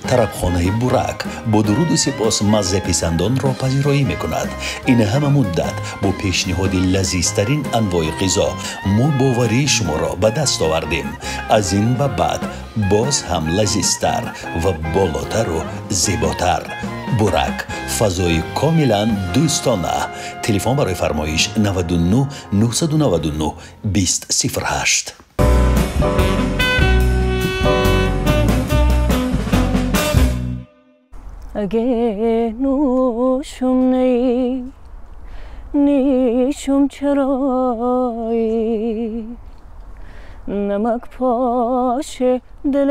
Тарабхонаи Бурак бо дуруду сипос маззаписандонро пазироӣ мекунад. Ин ҳама муддат бо пешниҳоди лазизтарин анвои ғизо мо боварии шуморо ба даст овардем. Аз ин ба баъд боз ҳам лазизтар ва болотару зеботар. Бурак, фазои комилан дӯстона. Телефон барои фармоиш 99 999 2008. اگه نوشم نی نیشم چرایی، نمک پاش دل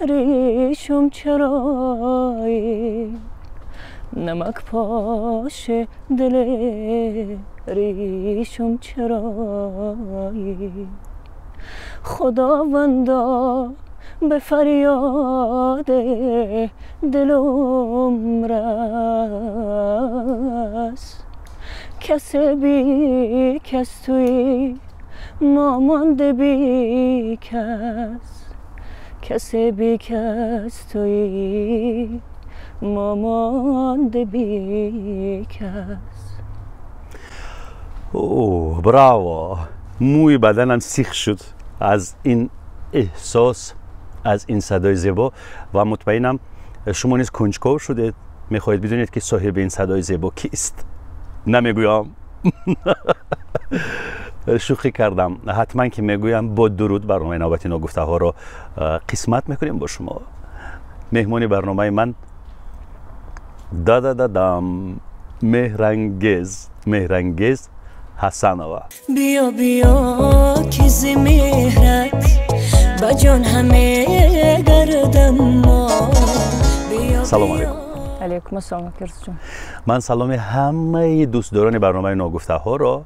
ریشم چرایی، نمک پاش دل ریشم چرایی. خداوندا به فریاد دلم رس، کس بی کس توی ما مانده بی کس، کس بی کس توی ما مانده بی کس. اوه براو، موی بدنم سیخ شد از این احساس، از این صدای زیبا و مطمئنم شما نیز کنجکاو شدید، میخواهید بدونید که صاحب این صدای زیبا کیست. نمیگویم، شوخی کردم. حتما که میگویم. با درود برنامه نوبتی ناگفته ها رو قسمت میکنیم با شما. مهمانی برنامه من دادم مهرانگیز، مهرانگیز حسنова. بیا بیا که ز مهرت با جان همه گردم ما. سلام علیکم. علیکم السلام جان. من سلام همه دوستداران برنامه ناگفته ها را،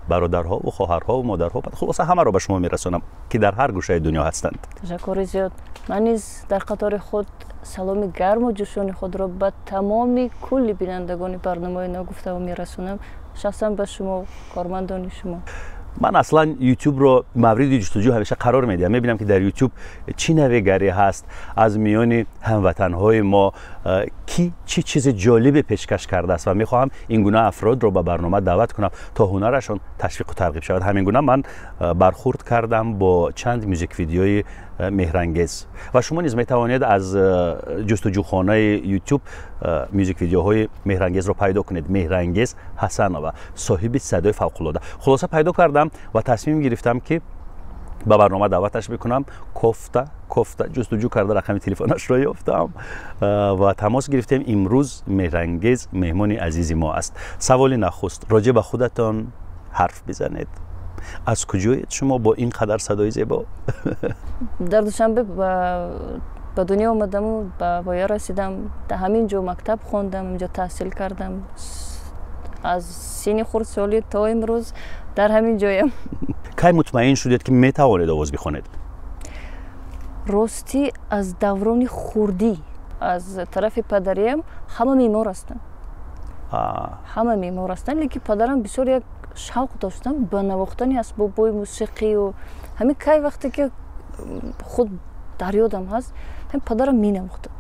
برادرها و خواهرها و مادرها، خلاصه همه را به شما میرسانم که در هر گوشه دنیا هستند. تشکر زیاد. من نیز در قطار خود سلام گرم و جوشان خود را به تمام کل بینندگان برنامه ناگفته ها میرسانم، شخصا به شما، کارمندان شما. من اصلا یوتیوب رو مورد جستجو همیشه قرار میدم، میبینم که در یوتیوب چی نویگری هست از میان هموطنهای ما، کی چی چیز جالب پیشکش کرده است و میخواهم این گونه افراد رو به برنامه دعوت کنم تا هنرشان تشویق و ترغیب شود. همین گونه من برخورد کردم با چند music video ی مهرانگیز و شما نیز میتوانید از جستجوخانه یوتیوب music video های مهرانگیز رو پیدا کنید. مهرانگیز حسنова، صاحب صدای فوق العاده. خلاصه پیدا کردم و تصمیم گرفتم که به برنامه دعوتش بکنم. کوفته کوفته جستجو کرده رقم تلفنش را یافتم و تماس گرفتیم. امروز مهرانگیز مهمان عزیز ما است. سوال نخست، راجع به خودتان حرف بزنید. از کجایید شما با این قدر صدای زیبا؟ در دوشنبه به دنیا آمدم و به ویا رسیدم. در همین جا مکتب خواندم، اینجا تحصیل کردم. از سن خردسالی تا امروز در همین جایم. کی مطمئن شدید که میتوانید آواز بخوانید؟ راستی از دوران خردی از طرف پدریم همه معمار هستند. همه معمار هستند، لیکن پدرم بسیار یک شوق داشتم به نواختن اسباب‌های موسیقی و همین کی وقتی که خود در یادم هست هم پدرم مینواختن،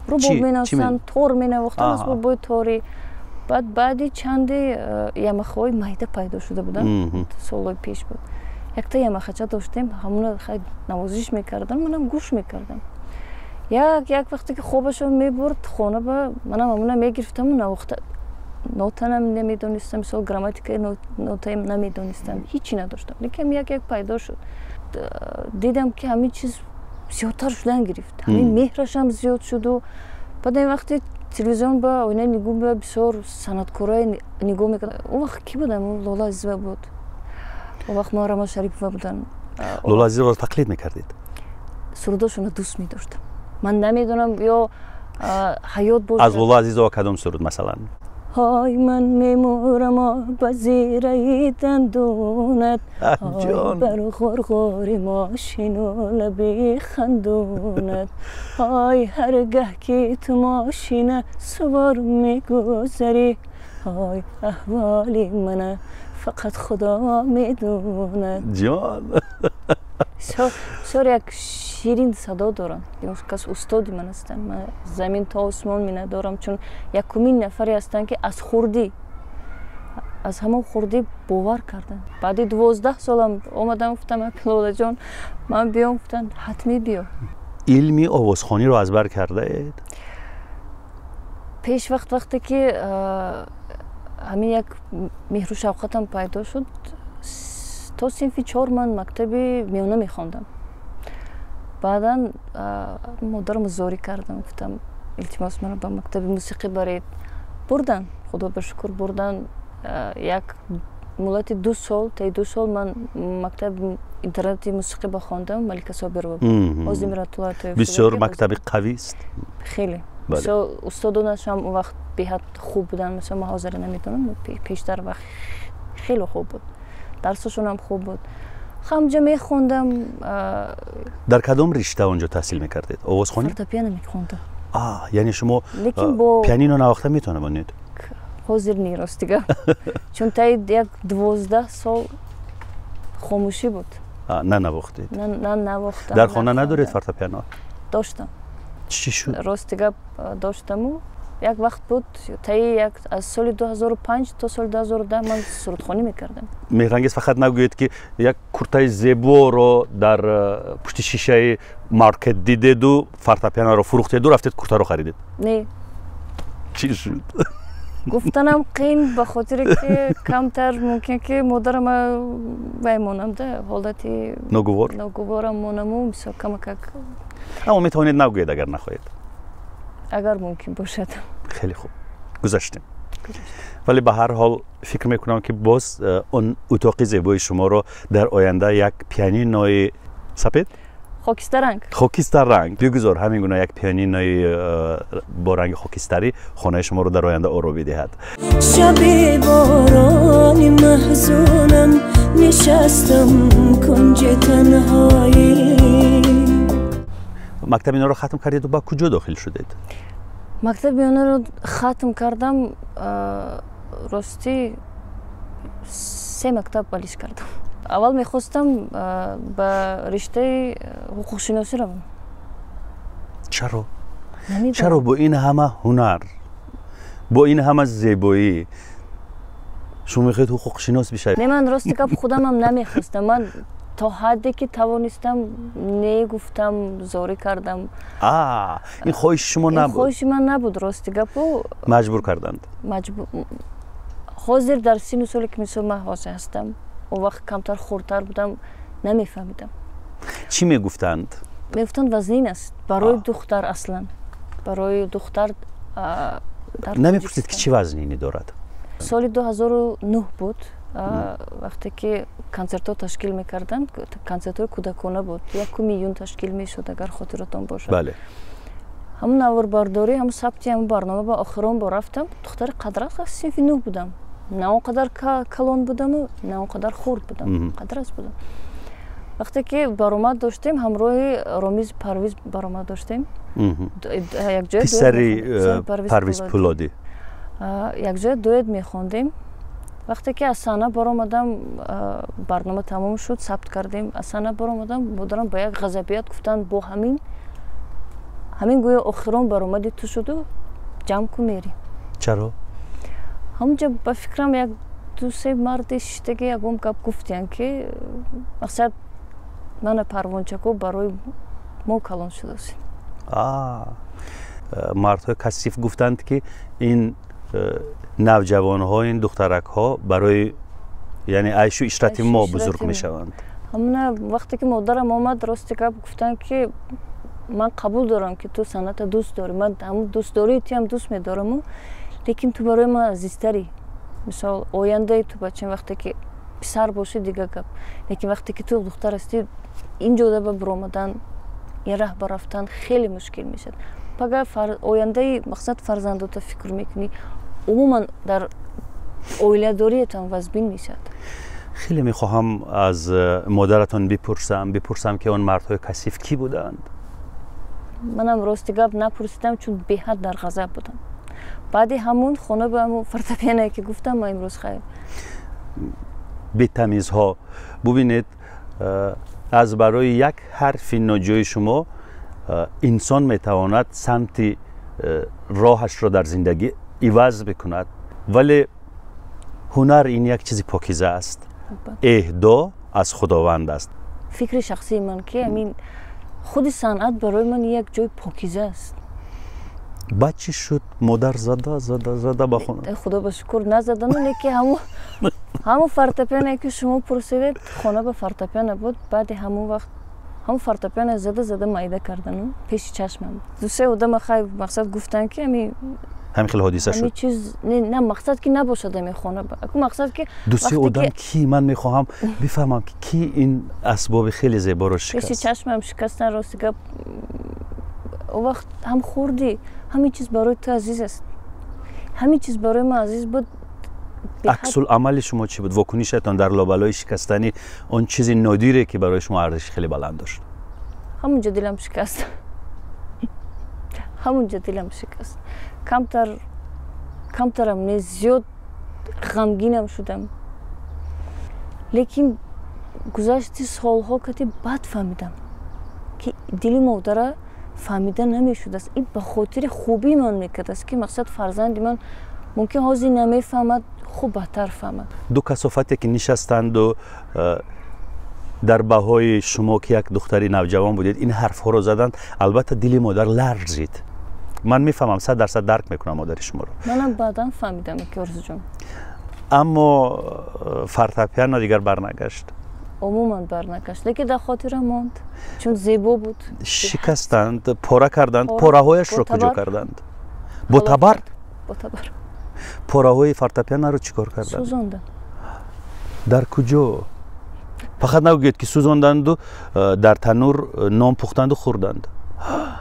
رباب مینواختن، تور مینواختن، اسباب‌های تاری. بعد چندی یاماخاهای майда пайдо шуда буданд, солҳои пеш буд. Якта ямахача доштем, ҳамона навозиш мекардам, манам гӯш мекардам. Як вақте ки хобашон мебурд хона ба манам ҳамона мегирифтаму навохта. Нотанам намедонистам, мисол грамматикаи нотаам намедонистам, ҳичи надоштам. Лекин як пайдо шуд. Дидам ки ҳамин чиз зиёдтар шудан гирифт, ҳамин меҳрашам зиёд шуду. Баъд ин вақте телевизион ба оинаи нигоҳ ба бисёр санъаткорое нигоҳ мекардам. Он вақт ки будам? Лола Азизова буд. Он вақт Муҳаррама Шарипова буданд. Лола Азизоваро тақлид мекардед? Сурудошонро дӯст медоштам. Ман намедонам ё ҳаёт бошад. Аз Лола Азизова кадом суруд масалан? های من میمورم با زیره دندونت، های بر غرغر ماشین و لبی خندونت، های هرگه که تو ماشین سوار میگذری، های احوال منه فقط خدا میدوند. جان Бисёр як ширин садо доранд. Кас устоди ман ҳастанд. Ман замин то осмон миннатдорам, чун якумин нафаре ҳастанд, ки аз хурдӣ, аз ҳамон хурдӣ бовар карданд. Баъди 12 солам омадам, гуфтам: «Апилолаҷон, ман биём?» Гуфтанд: «Ҳатмӣ биё». Илми овозхониро аз бар кардаед? Пеш вақт, вақте ки ҳамин як меҳру шавқатам пайдо шуд, то синфи 4 ман мактаби миёна мехондам. Баъдан модарам зорӣ кардам, гуфтам: «Илтимос, маро ба мактаби мусиқӣ баред». Бурдан, худо ба шукр, бурдан. Як муддати 2 сол, таи 2 сол ман мактаби интернати мусиқӣ бахондам, Малика Собирова. Бисёр мактаби қавист. Хеле. Устодонашам он вақт беҳад хуб буданд. Масалан, ман ҳозира намедонам, пештар вақт хеле хуб буд, дарсашонам хуб буд, ҳамҷа мехондам. Дар кадом ришта онҷо таҳсил мекардед? Овозхонӣ? Фортепиано мехондам. Яъне шумо пианино навохта метавонед? Ҳозир не, ростига, чун таи як 12 сол хомӯшӣ буд. Нанавохтед? На навохтам. Дар хона надоред фортепиано? Доштам. Чӣ шуд? Рости гап, доштаму як вақт буд, таи як аз соли 2005 то соли 2010 ман сурудхонӣ мекардам. Меҳрангез, фақат нагӯед, ки як куртаи зеборо дар пушти шишаи маркет дидеду фортепианоро фурӯхтеду рафтед, куртаро харидед. Не. Чӣ шуд? Гуфтанам қин, ба хотире ки камтар мумкин ки модарама вай монам да, ҳолати ногувор. Ногуворам монаму бисёр камакак. Аммо метавонед нагӯед, агар нахоҳед. Агар мумкин бошад. Хеле хуб, гузаштем. Вале ба ҳар ҳол фикр мекунам, ки боз он утоқи зебои шуморо дар оянда як пианинои сапед Хокистаранг. Хокистаранг. Бигузор ҳамин гуна як пианинои бо ранги хокистарӣ хонаи шуморо дар оянда оро бидиҳад. Шаби борони маҳзунам, нишастам кунҷи танҳоӣ. Мактаби миёнаро хатм кардеду ба куҷо дохил шудед? Мактаби миёнаро хатм кардам, ростӣ, се мактаб балиш кардам. Аввал мехостам ба риштаи ҳуқуқшиносӣ равам. Чаро? Чаро бо ин ҳама ҳунар, бо ин ҳама зебоӣ шумо мехоҳед ҳуқуқшинос бишавед? Не, ман, рости гап, худамам намехостам. Ман то ҳадде ки тавонистам, не гуфтам, зорӣ кардам. Ин хоҳиши шумо набуд? Хоҳиши ман набуд, рости гапу. Маҷбур карданд? Ҳозир дар сину соле ки мисол ман ҳозир ҳастам, он вақт камтар хурдтар будам, намефаҳмидам. Чӣ мегуфтанд? Мегуфтанд, вазнин аст барои духтар, аслан барои духтар. Намепурсед, ки чӣ вазнинӣ дорад? Соли 2009 буд, вақте ки консертҳо ташкил мекарданд, консертҳои кӯдакона буд, 1 июн ташкил мешуд, агар хотиротон бошад. Бале. Ҳамун наворбардорӣ, ҳамун сабти ҳамун барнома ба охирон бор рафтам. Духтари қадрас, синфи 9 будам, на он қадар калон будаму на он қадар хурд будам, қадрас будам. Вақте ки баромад доштем, ҳамроҳи Ромиз Парвиз баромад доштем. Писари Парвиз Пулодӣ. Якҷоя дуэт мехондем. Вақте ки аз саҳна баромадам, барнома тамом шуд, сабт кардем, аз саҳна баромадам, модарам ба як ғазабият гуфтанд: «Бо ҳамин гӯё охирон баромади ту шуду, ҷамъ кун, мерӣ». Чаро? Ҳамунҷа, ба фикрам, як ду-се марди шиштаги ягон гап гуфтиянд, ки мақсад мана парвончако барои мо калон шудааст. Мардҳои касиф гуфтанд, ки ин навҷавонҳо, ин духтаракҳо барои, яъне, айшу ишрати мо бузург мешаванд. Ҳамуна вақте ки модарам омад, рости гап, гуфтанд, ки ман қабул дорам, ки ту санъата дӯст дорӣ, ман ҳамун дӯстдории туям дӯст медораму, лекин ту барои ман азизтарӣ. Мисол, ояндаи ту, бачам, вақте ки писар бошӣ, дигар гап, лекин вақте ки ту духтар ҳастӣ, ин ҷода ба биромадан, ин раҳ ба рафтан хеле мушкил мешавад. Пага ояндаи, мақсад, фарзандота фикр мекунӣ, умуман дар оиладориятон вазбин мешавад. Хеле мехоҳам аз модаратон бипурсам, ки он мардҳои касиф кӣ буданд. Манам, рости гап, напурсидам, чун беҳад дар ғазаб будам. Баъди ҳамун хона ба ҳамун фортепиано, ки гуфтам, ман имрӯз хайр. Бетамизҳо, бубинед. Аз барои як ҳарфи ноҷои шумо инсон метавонад самти роҳашро дар зиндагӣ иваз бикунад, вале ҳунар ин як чизи покиза аст, эҳдо аз Худованд аст. Фикри шахсии ман ки ҳамин худи санъат барои ман як ҷои покиза аст. Баъд чӣ шуд? Модар зада зада зада ба хона? Худо ба шукр, назадану, леки ҳамун фортепиано ки шумо пурсидед, хона ба фортепиано буд. Баъди ҳамун вақт ҳамун фортепиано зада зада майда кардану пеши чашмам. Ду-се одама хай мақсад гуфтанд, ки ами ҳамин хел ҳодиса шуд. Чиз на мақсад ки набошад ами хона, аку мақсад ки ду-се одам ки? Ман мехоҳам бифаҳмам, ки ки ин асбоби хеле зеборо шикаст. Пеши чашмам шикастан. Рости гап, он вақт ҳам хурдӣ, ҳамин чиз барои ту азиз аст, ҳамин чиз барои ман азиз буд. Аксуламали шумо чӣ буд? Вокунишатон дар лобалои шикастани он чизи нодире, ки барои шумо арзиши хеле баланд дошт? Ҳамунҷо дилам шикаст, ҳамунҷо дилам шикаст. Камтар камтарам не, зиёд ғамгинам шудам, лекин гузашти солҳо кати баъд фаҳмидам, ки дили модара фаҳмида намешудааст. Ин ба хотири хубии ман мекардааст, ки мақсад фарзанди ман мумкин ҳозир намефаҳмад, хуб баъдтар фаҳмад. Ду касофате ки нишастанду дар баҳои шумо, ки як духтари навҷавон будед, ин ҳарфҳоро заданд, албатта дили модар ларзид. Ман мефаҳмам, 100% дарк мекунам модари шуморо. Манам баъдан фаҳмидам, ки Орзуҷон. Аммо фортепиано дигар барнагашт? Умуман барнагашт, лекин дар хотира монд, чун зебо буд. Шикастанд, пора карданд. Пораҳояшро куҷо карданд? Бо табар? Бо табар. Пораҳои фортепианоро чӣ кор карданд? Сӯзонданд. Дар куҷо? Фақат нагӯед, ки сӯзонданду дар танур нон пухтанду хӯрданд.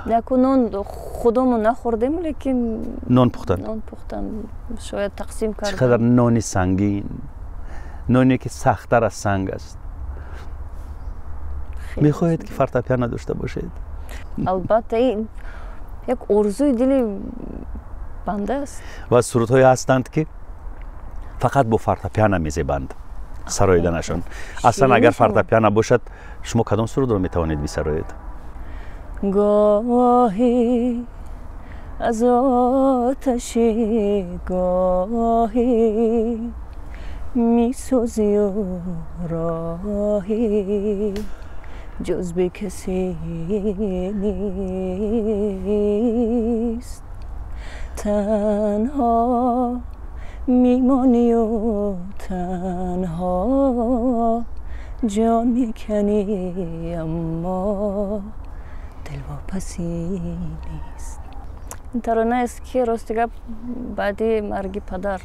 Яку нон худомон нахӯрдем, лекин нон пухтанд. Нон пухтанд, шояд тақсим Чӣ карданд. Қадар нони сангин, ноне ки сахттар аз санг аст. Мехоҳед, ки фортепиано дошта бошед? Албатта, ин як орзуи дили банда аст. Ва сурудҳое ҳастанд, ки фақат бо фортепиано мезебанд сароиданашон. Аслан, агар фортепиано бошад, шумо кадом сурудро метавонед бисароед? Гоҳӣ аз оташи, гоҳӣ мисӯзию роҳӣ ҷуз бе касе нест, танҳо мемонию танҳо ҷон меканӣ, аммо дилвопасӣ нест. Ин тарона аст, ки рости гап, баъди марги падар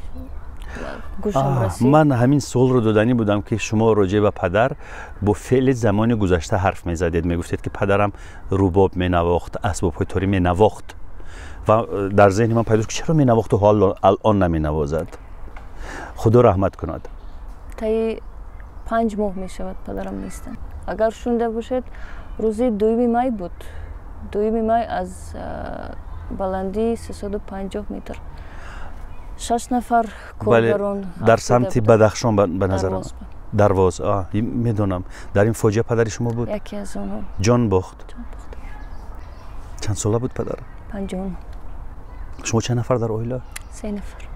гӯшам расид. Ман ҳамин суолро доданӣ будам, ки шумо роҷеъ ба падар бо феъли замони гузашта ҳарф мезадед, мегуфтед, ки падарам рубоб менавохт, асбобҳои торӣ менавохт, ва дар зеҳни ман пайдо шуд, ки чаро менавохту ҳол алон наменавозад. Худо раҳмат кунад. Таи 5 моҳ мешавад, падарам нестанд. Агар шунида бошед, рӯзи 2 май буд. 2 май аз баландии 350 метр шаш нафар коргарон дар самти Бадахшон, ба назарам. Дарвоз. Дарвоз, медонам. Дар ин фоҷиа падари шумо буд? Яке аз онҳо. Ҷон бохт? Ҷон бохт. Чанд сола буд падар? 59. Шумо чанд нафар дар оила? Се нафар.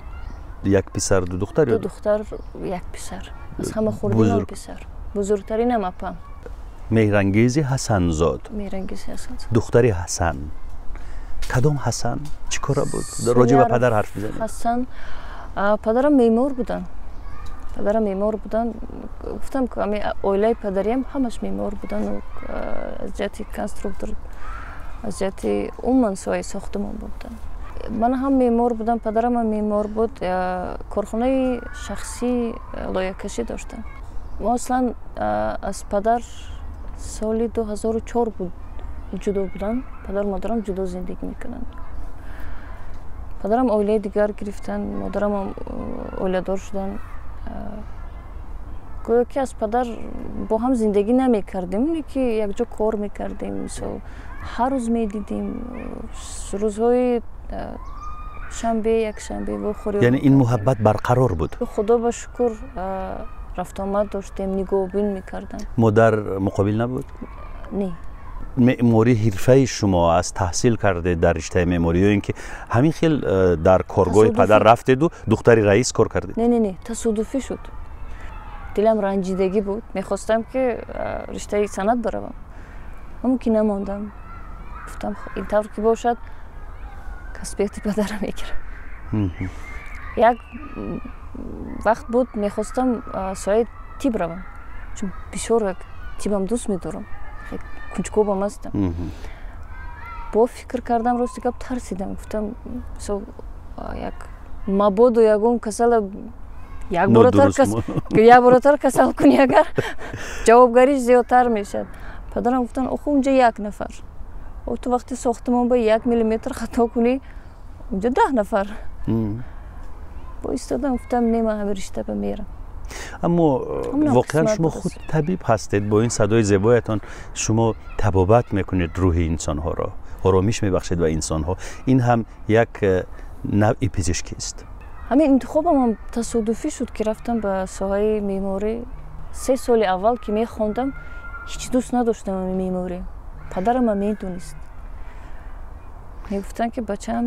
Як писар, ду духтар? Ду духтар, як писар. Аз ҳама хурдинам писар, бузургтаринам апам. Меҳрангези Ҳасанзод. Меҳрангези Ҳасанзод. Духтари Ҳасан. Кадом Ҳасан? Чӣ кора буд? Роҷеъ ба падар ҳарф мезанем. Ҳасан, падарам меъмор буданд. Падарам меъмор буданд. Гуфтам, ки ами оилаи падариам ҳамаш меъмор буданд, аз ҷиҳати конструктор, аз ҷиҳати умуман соҳаи сохтумон буданд. Ман ҳам меъмор будам, падарам ҳам меъмор буд. Корхонаи шахсии лоякашӣ доштанд. Мо аслан аз падар соли 2004 буд ҷудо буданд. Падару модарам ҷудо зиндагӣ мекарданд. Падарам оилаи дигар гирифтанд, модарамам оиладор шуданд. Гӯё ки аз падар бо ҳам зиндагӣ намекардем, ки якҷо кор мекардем, мисол, ҳар рӯз медидим, рӯзҳои шанбе, якшанбе вохӯрӣ. Яъне ин муҳаббат барқарор буд? Худо ба шукр, Рафтуомад доштем, нигоҳбин мекардам. Модар муқобил набуд? Не. Меъморӣ ҳирфаи шумо аст, таҳсил кардед дар риштаи меъморӣ ё ин ки ҳамин хел дар коргоҳи падар рафтеду духтари раис кор кардед? Не, не, не, тасодуфӣ шуд. Дилам ранҷидагӣ буд, мехостам ки риштаи санъат баравам, аммо ки намондам. Гуфтам, ин тавр ки бошад, касбияти падарам мегирам. Як вақт буд, мехостам соҳаи тиб равам, чун бисёр як тибам дӯст медорам, кунҷкобам ҳастам. Бо фикр кардам, рости гап, тарсидам, гуфтам, мисол, як мабодо ягон касала як боротар касал кунӣ, агар ҷавобгариш зиёдтар мешавад. Падарам гуфтанд, охо, унҷа як нафар, ту вақти сохтмон ба як миллиметр хато кунӣ, унҷа 10 нафар. Бо истодам, гуфтам, не, ман ҳамин ришта ба мерам. Аммо воқеан шумо худ табиб ҳастед. Бо ин садои зебоятон шумо табобат мекунед рӯҳи инсонҳоро, оромиш мебахшед ба инсонҳо. Ин ҳам як навъи пизишкист. Ҳамин интихобам тасодуфӣ шуд, ки рафтам ба соҳаи меъморӣ. 3 соли аввал ки мехондам, ҳеҷ дӯст надоштам ҳамин меъморӣ. Падарам ҳам медонист, мегуфтанд, ки бачаам,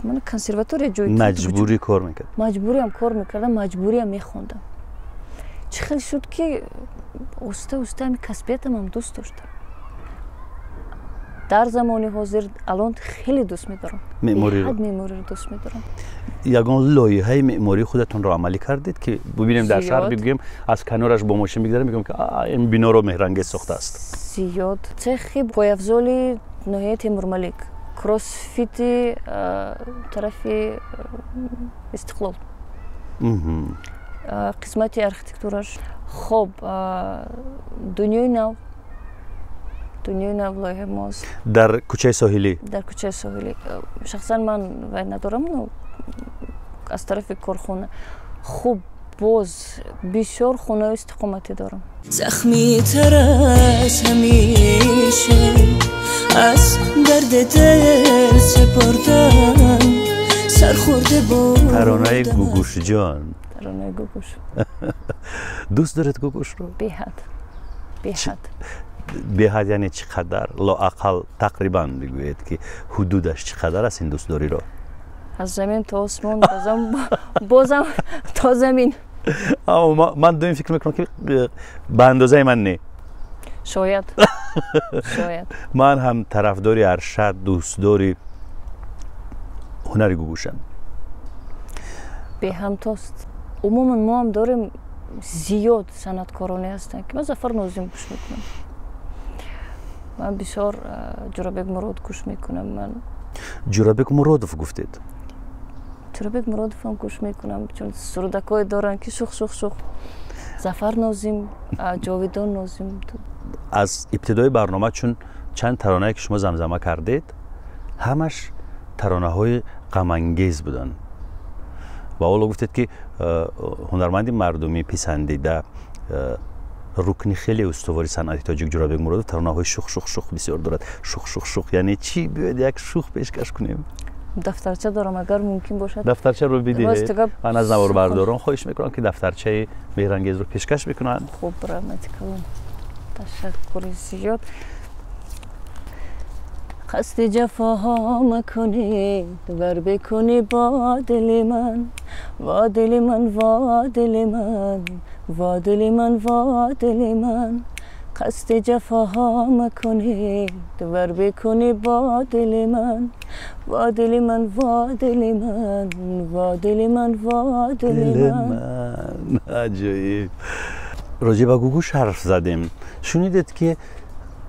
ман консерватория ҷой. Маҷбурӣ кор мекард? Маҷбуриам кор мекардам, маҷбуриам мехондам. Чӣ хел шуд, ки оста оста ҳамин касбиятамам дӯст доштам. Дар замони ҳозир алон хеле дӯст медорам. Меъмориро? Меъмориро дӯст медорам. Ягон лоиҳаи меъмории худатонро амалӣ кардед, ки бибинем, дар шаҳр бигӯем, аз канораш бо мошин бигзарем, бигӯем, ки ин биноро Меҳрангез сохтааст? Зиёд. Цехи пойафзоли ноҳияи Темурмалик, кроссфити тарафи Истиқлол, қисмати архитектураш. Хоб, Дунёи нав, Дунёи нав лоиҳаи мост. Дар кӯчаи соҳилӣ? Дар кӯчаи соҳилӣ. Шахсан ман вай надорам, но аз тарафи корхона. Хуб, боз бисёр хонаҳои истиқоматӣ дорам. Захмитар аз ҳамеша аз дарди дил супурдам, сархӯрда буд. Таронаи Гугушҷон. Таронаи Гугуш. Дӯст доред Гугушро? Беҳад, беҳад. Беҳад яъне чӣ қадар? Лоақал тақрибан бигӯед, ки ҳудудаш чӣ қадар аст ин дӯстдориро? Аз замин то осмон, бозам то замин. Ман доим фикр мекунам, ки ба андозаи ман не. Шояд, шояд. Ман ҳам тарафдори Аршад, дӯстдори ҳунари Гугушам. Беҳамтост. Умуман мо ҳам дорем, зиёд санъаткороне ҳастанд, ки ман Зафар Нозим гӯш мекунам, ман бисёр Ҷурабек Мурод гӯш мекунам ман. Ҷурабек Муродов гуфтед? Ҷурабек Муродовам гӯш мекунам, чун сурудакое доранд, ки шух, шух, шух. Зафар Нозим, Ҷовидон Нозим. Аз ибтидои барнома чун чанд таронае, ки шумо замзама кардед, ҳамаш таронаҳои ғамангез буданд ва ҳоло гуфтед, ки ҳунарманди мардумӣ, писандида, рукни хеле устувори санъати тоҷик Ҷурабек Муродов таронаҳои шух, шух, шух бисёр дорад. Шух, шух, шух яъне чӣ? Биёед, як шух пешкаш кунем. Дафтарча дорам, агар мумкин бошад. Дафтарчаро бидиҳед. Ман аз наворбардорон хоҳиш мекунам, ки дафтарчаи Меҳрангезро пешкаш мекунанд. Хуб, раҳмати калон, ташаккури зиёд. Қасди ҷафоҳо макунед, вар бикунӣ бо дили ман, во дили ман, во дили ман, во дили ман, во дили ман. Қасди ҷафоҳо макунед, вар бикунӣ бо дили ман, во дили ман, во дили ман, во дили ман, во дили ман. Аҷоиб. Роҷеъ ба Гугуш ҳарф задем. Шунидед, ки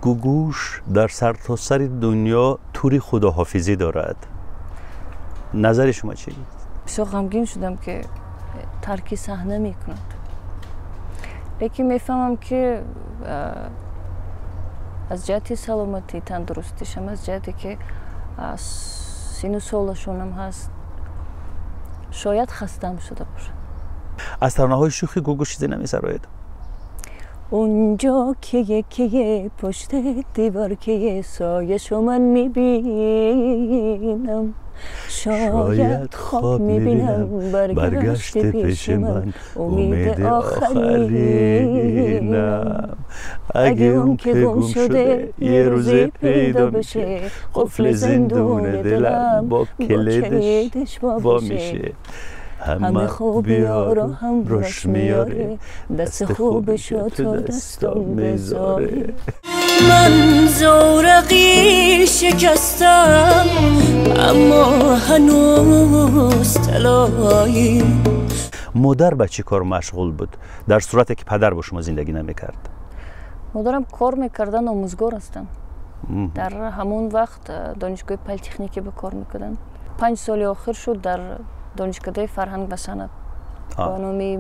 Гугуш дар сартосари дунё тури худоҳофизӣ дорад? Назари шумо чӣ? Бисёр ғамгин шудам, ки тарки саҳна мекунад, лекин мефаҳмам, ки аз ҷиҳати саломатӣ, тандурустишам, аз ҷиҳате ки сину солашонам ҳаст, шояд хастаам шуда бошад. Аз таронаҳои шухи Гугуш чизе намесароед? اونجا که که پشت دیوار که سایه شو من میبینم، شاید خواب میبینم برگشت پیش من امید آخرینم. اگه اون که گم شده یه روزی پیدا بشه، قفل زندون دلم با کلیدش وا میشه. همه خوبی رو هم روش میاره، دست خوبشو تو دستم بذاره. من زورقی شکستم اما هنوز طلایی. модар ба чӣ кор машғул буд дар сурате ки падар бо шумо зиндагӣ намекард? Модарам кор мекардан, омӯзгор ҳастанд. Дар ҳамон вақт донишгоҳи политехникӣ ба кор мекарданд. 5 соли охир шуд дар донишкадаи фарҳанг ва санъат ба номи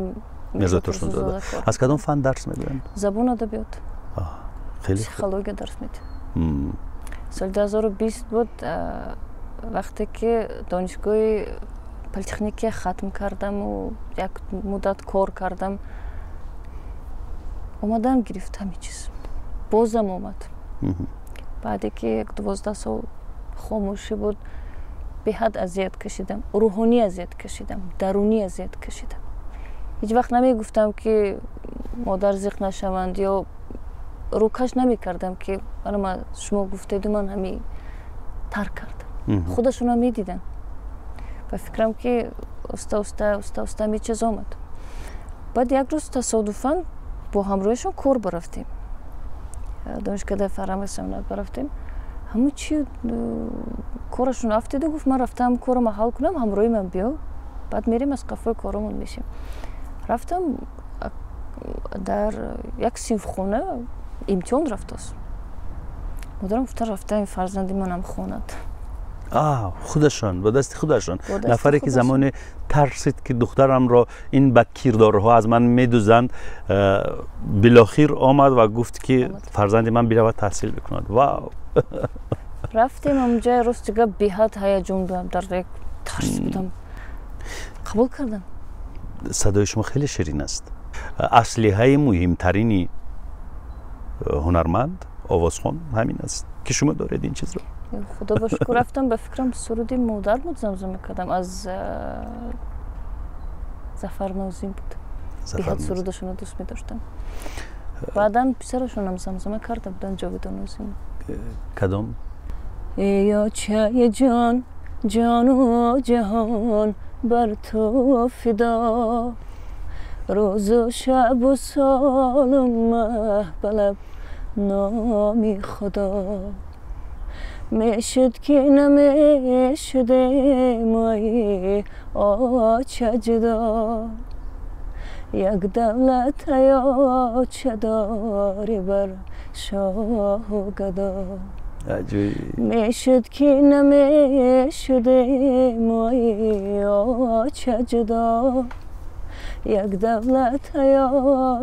Мирзо Турсунзода. Аз кадом фан дарс мегӯянд? Забон, адабиёт, психология дарс медиҳад. Соли 2020 буд, вақте ки донишгоҳи политехникия хатм кардаму як муддат кор кардам, омадан гирифт ҳамин чиз, бозам омад. Баъде ки як 12 сол хомӯшӣ буд, беҳад азият кашидам, рӯҳонӣ азият кашидам, дарунӣ азият кашидам. Ҳеҷ вақт намегуфтам, ки модар зиқ нашаванд, ё рӯкаш намекардам, ки ана шумо гуфтеду ман ҳами тарк кардам. Худашонам медиданд. Ба фикрам, ки уста уста уста уста ҳами чиз омад. Баъд як рӯз тасодуфан бо ҳамроҳишон кор барафтем, донишкадаи фарҳанг ва санъат барафтем. Ҳамун чи корашон афтиду гуфт: ман рафтам корама ҳал кунам, ҳамроҳи ман биё, баъд мерем, аз қафои коромон мешем. Рафтам, дар як синфхона имтиҳон рафтааст. Модарам гуфта: рафта фарзанди манам хонад. Худашон ба дасти худашон, нафаре ки замоне тарсид, ки духтарамро ин бадкирдорҳо аз ман медузанд, билохир омад ва гуфт, ки фарзанди ман биравад, таҳсил бикунад. Вау! Рафтем ҳамҷоя. Рости гап, беҳад ҳаяҷон будам, дар як тарс будам. Қабул кардам. Садои шумо хеле ширин аст. Аслиҳаи муҳимтарини ҳунарманд, овозхон ҳамин аст, ки шумо доред ин чизро. Худо ба шукр. Рафтам, ба фикрам, суруди модар буд, замзама кардам, аз Зафар Нозим буд. Беҳад сурудашонро дӯст медоштам. Баъдан писарашонам замзама карда буданд, Ҷовидон Нозим. Кадом? Эй очаи ҷон, ҷону ҷаҳон бар ту фидо, рӯзу шабу солу маҳ балаб номи Худо. Мешуд ки намешудем, ай оча, ҷудо, як давлат, ай оча, дорӣ бар шоҳу гадо. Мешуд ки намешудем, ай оча, ҷудо, як давлат, ай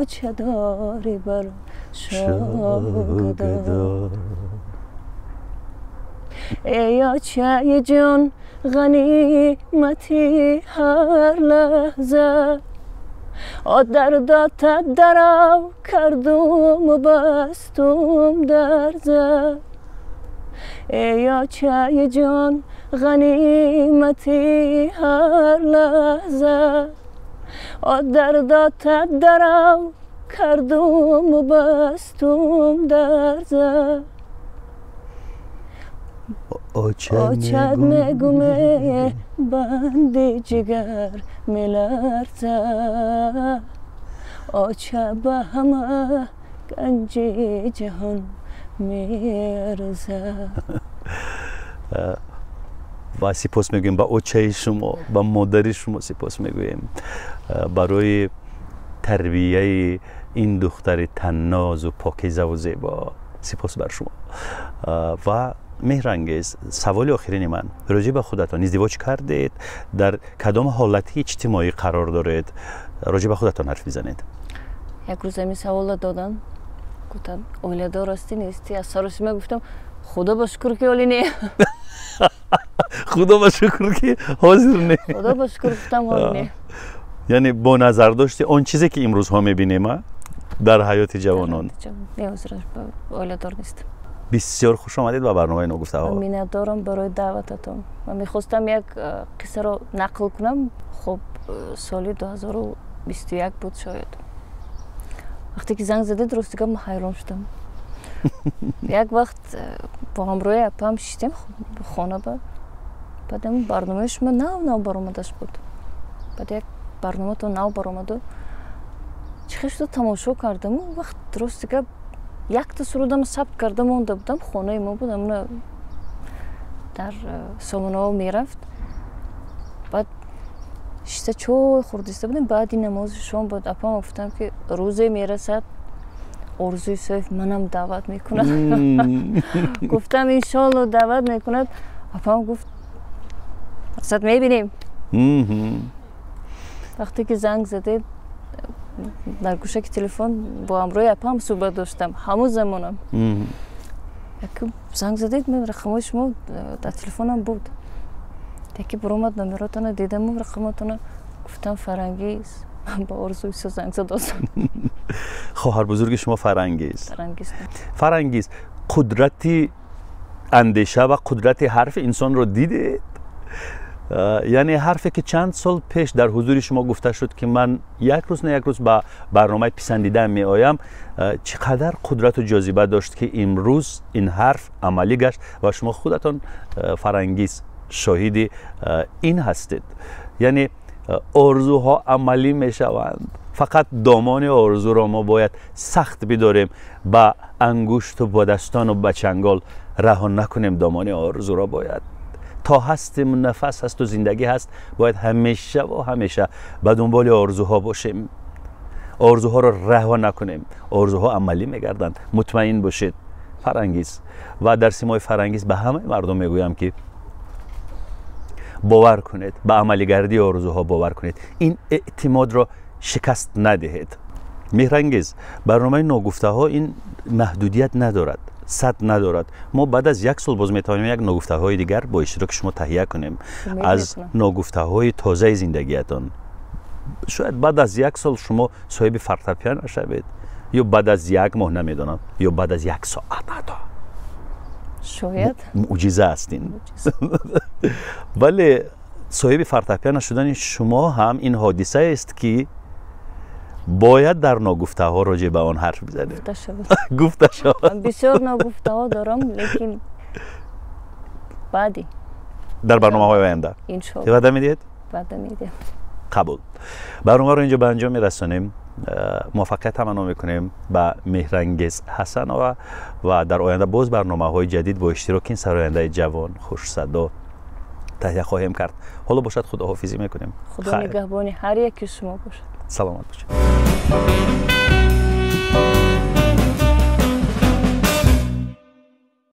оча, дорӣ бар шоҳу гадо. Эй очаи ҷон, ғанимати ҳар лаҳза, дардота дарав кардуму бастум дарза. Эй очаи ҷон, ғанимати ҳар лаҳза, дардота дарав кардуму бастум дарза. Очад мегуме, банди ҷигар меларза, оча ба ҳама ганҷи ҷаҳон меарза. Ва сипос мегӯем ба очаи шумо, ба модари шумо сипос мегӯем барои тарбияи ин духтари таннозу покизаву зебо. Сипос бар шумо. Ва Меҳрангез, саволи охирини ман роҷеъ ба худатон: издивоҷ кардед, дар кадом ҳолати иҷтимоӣ қарор доред? Роҷеъ ба худатон ҳарф бизанед. Як рӯз ҳамин саволро додам, гуфтам: оиладор ҳастӣ, нестӣ? Аз саросима гуфтам: худо ба шукр, ки ҳоле не. Худо ба шукр, ки ҳозир не. Худо ба шукр, гуфтам, ҳоле не. Яъне бо назардошти он чизе, ки имрӯзҳо мебинем, а? Дар ҳаёти ҷавонон. Не, ҳозир оиладор нестам. Бисёр хуш омадед ба барномаи «Ногуфтаҳо». Миннатдорам барои даъвататон. Ман мехостам як қиссаро нақл кунам. Хуб, соли 2021 буд шояд, вақте ки занг задед, рости гап, ман ҳайрон шудам. Як вақт бо ҳамроҳи апам шиштем хона ба, баъд ҳамн барномаи шумо нав нав баромадаш буд. Баъд як барноматон нав баромаду чӣ хел шуда тамошо кардаму вақт, рости гап, якта сурудам сабт карда монда будам, хонаи мо буд, амна дар сомонаҳо мерафт. Баъд шиста чой хӯрдиста будем, баъди намози шом буд. Апама гуфтам, ки рӯзе мерасад, Орзу Исоев манам даъват мекунад. Гуфтам, иншоалло, даъват мекунад. Апам гуфт, мақсад мебинем. Вақте ки занг задед, дар гӯшаки телефон бо ҳамроҳи апам суҳбат доштам. Ҳамон замонам занг задед, ман рақамҳои шумо дар телефонам буд, яке буромад, номеротона дидаму рақамотона, гуфтам, Фарангиз, ман ба Орзу Исо занг задостам. Хоҳар бузурги шумо Фарангиз. Фарангиз. Фарангиз, қудрати андеша ва қудрати ҳарфи инсонро дидед? Яъне ҳарфе ки чанд сол пеш дар ҳузури шумо гуфта шуд, ки ман як рӯз на як рӯз ба барномаи писандидаам меоям, чӣ қадар қудрату ҷозиба дошт, ки имрӯз ин ҳарф амалӣ гашт ва шумо худатон, Фарангиз, шоҳиди ин ҳастед. Яъне орзуҳо амалӣ мешаванд, фақат домони орзуро мо бояд сахт бидорем, ба ангушту ба дастону ба чангол раҳо накунем. Домони орзуро бояд то ҳастем, нафас ҳасту зиндагӣ ҳаст, бояд ҳамеша ва ҳамеша ба дунболи орзуҳо бошем, орзуҳоро раҳо накунем. Орзуҳо амалӣ мегарданд, мутмаин бошед, Фарангиз. Ва дар симои Фарангиз ба ҳамаи мардум мегӯям, ки бовар кунед, ба амалигардии орзуҳо бовар кунед, ин эътимодро шикаст надиҳед. Меҳрангез, барномаи «Ногуфтаҳо» ин маҳдудият надорад, сад надорад. Мо баъд аз як сол боз метавонем як ногуфтаҳои дигар бо иштироки шумо таҳия кунем аз ногуфтаҳои тозаи зиндагиятон. Шояд баъд аз як сол шумо соҳиби фортепиано шавед, ё баъд аз як моҳ, намедонам, ё баъд аз як соат ҳатто. Шояд. Муъҷиза аст ин. Вале соҳиби фортепиано шудани шумо ҳам ин ҳодисаест, ки бояд дар ногуфтаҳо роҷеъ ба он ҳарф бизанем, гуфта шавад. Бисёр ногуфтаҳо дорам, лекин баъди дар барномаҳои оянда. Иншоалло. Ваъда медиҳед? Ваъда медиҳам. Қабул. Барномаро инҷо ба анҷом мерасонем. Муваффақият таманно мекунем ба Меҳрангез Ҳасанова ва дар оянда боз барномаҳои ҷадид бо иштироки ин сарояндаи ҷавон, хушсадо таҳия хоҳем кард. Ҳоло бошад, худоҳофизӣ мекунем. Худо нигаҳбони ҳар яки шумо бошад. Саломат бошед.